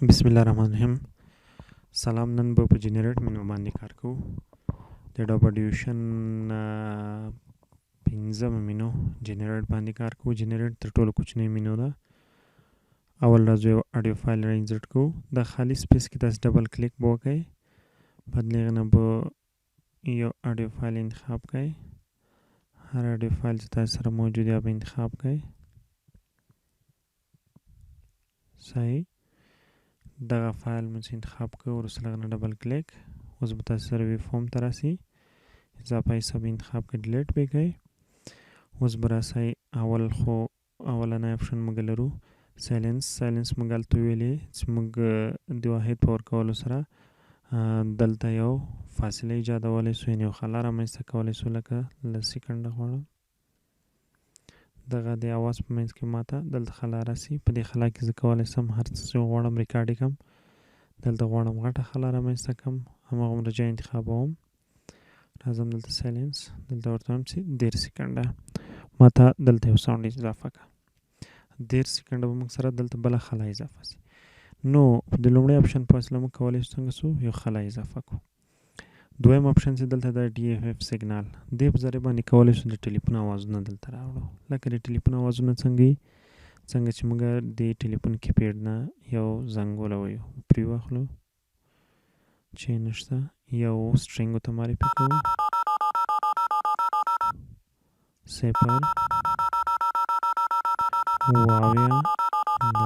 بسم الله الرحمن الرحیم. سلام. نن به په generate menu باندې کار کوو. د Adobe Audition پنځمه menu generate باندې کار کوو. generate تر ټولو کوچنۍ مینو ده. اول راځو یو audio file را insert کوو. د خالي space کې تاسو double click به وکړئ، بعد له هغې نه به یو audio file انتخاب کړئ. هر audio file چې تاسو سره موجود یا به انتخاب کړئ. صحیح، دغه فایل مو چې انتخاب کړو، وروسته له هغه نه double click. اوس به تاسو سره waveform ته راسي. اضافه حصه به انتخاب کړئ، delete به یې کړئ. اوس به راسئ. اول خو اولنی option موږ لرو silence. silence موږ هلته ویلې چې موږ د واحد په ورکولو سره دلته یو فاصله ایجادولی سو، یعنې یو خلا رامنځته کولی سو. لکه لس سیکنډه غواړم دغه د اواز په منځ کې ماته دلته خلا راسي. په دې خلا کې زه کولی سم هر څه چې وغواړم ریکارډ یې کړم. دلته غواړم غټه خلا رامنځته کړم، هماغومره ځای انتخابوم. راځم دلته silence، دلته ورته وایم چې 30 سیکنډه ماته دلته یو sound اضافه کړه. 30 سیکنډه به موږ سره دلته بله خلا اضافه سي. نو د لومړي option په وسیله موږ کولی شو څنګه سو یو خلا اضافه کړو. دویم option چې دلته د DFF signal دې په ذریعه باندې کولی شو د ټلیفون اوازونه دلته راوړو. لکه د ټلیفون اوازونه څنګه وي، څنګه چې موږ د ټلیفون keypad نه یو زنګ ولویو پرې واخلو چې نشته، یو string ورته معرفي کوو، 0 7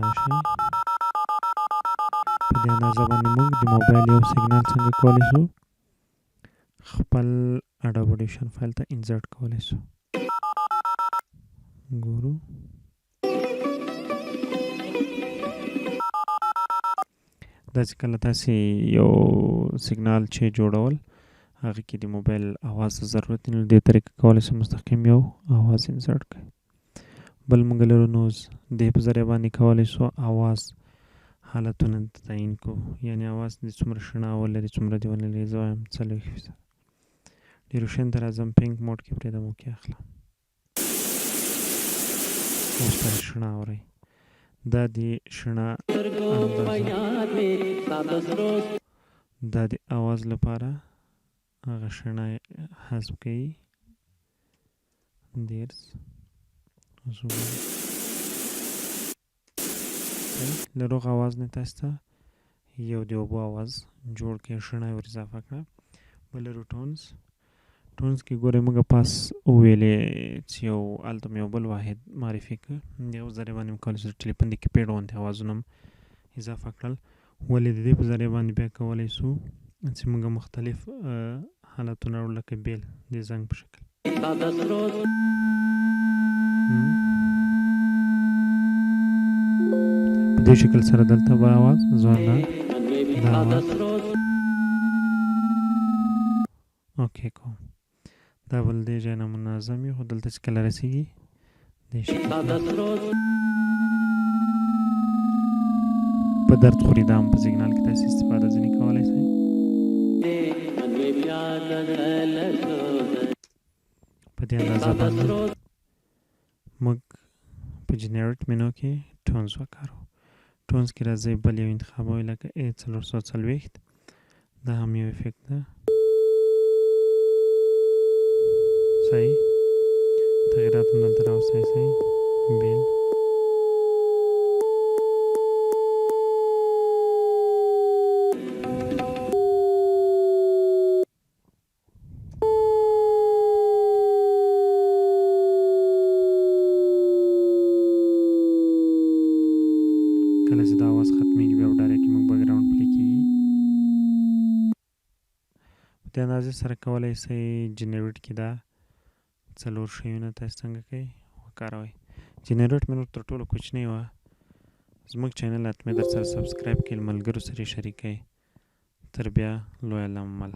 دا شی. په دې اندازه باندې موږ د موبایل یو سیګنال څنګه کولی شو خپل Adobe Audition file ته insert کولی شو. ګورو دا چې کله تاسې یو سیګنال چې جوړول هغه کې د موبایل اواز ته ضرورت نه، دې طریقه کولی شو مستقیم یو اواز insert کړئ. بل موږ لرو noise، دې په ذریعه باندې کولی شو اواز حالتونه تعین کړو، یعنې اواز دې څومره شنا ولري څومره دې ونه لري. زه وایم 40%. duration ته راځم، ping mode کې پرېږدم، okay اخلم. اوس تاسې شنا اورئ. دا د شنا اندازه، دا د اواز لپاره هغه شنا حذف کوي. 30 اوس وګورئ، له روغ اواز نه تاسو ته یو د اوبو اواز جوړ کړي، شڼه یې ور اضافه کړه. بل لرو tones. tones کې ګورئ موږ پاس وویلې چې یو هلته مې یو بل واحد معرفي کړ، د یو ذریعه باندې مې کولی شو ټلیفون د keypad غوندې اوازونه هم اضافه کړل. ولې د دې په ذریعه باندې بیا کولی شو چې موږ مختلف حالتونه راوړو، لکه bell د زنګ په شکل. په دې شکل سره دلته به اواز ځوانه دا اواز okay کوم. دا بل دې ځای نه منظم وي، خو دلته چې کله رسېږي دې شکل په درد خوري. دا هم په سیګنال کې تاسې استفاده ځینې کولی شئ. په دې اندازه باندې موږ په generate menu کې tones وکارو. tones کې راځئ بل یو انتخابوئ، لکه A 440، دا هم یو effect ده. صحیح، تغییرات هم دلته راوستی سئ. bell کله چې دا اواز ختمېږي بیا به direct موږ background play کېږي. په دې اندازې سره کولی سئ generate کې دا څلور شیونه تاسو څنګه کوئ وکاروئ. generate menu تر ټولو کوچنۍ وه. زموږ channel حتمي در سره subscribe کړئ، ملګرو سره یې شریک کړئ. تر بیا لوی الله مل.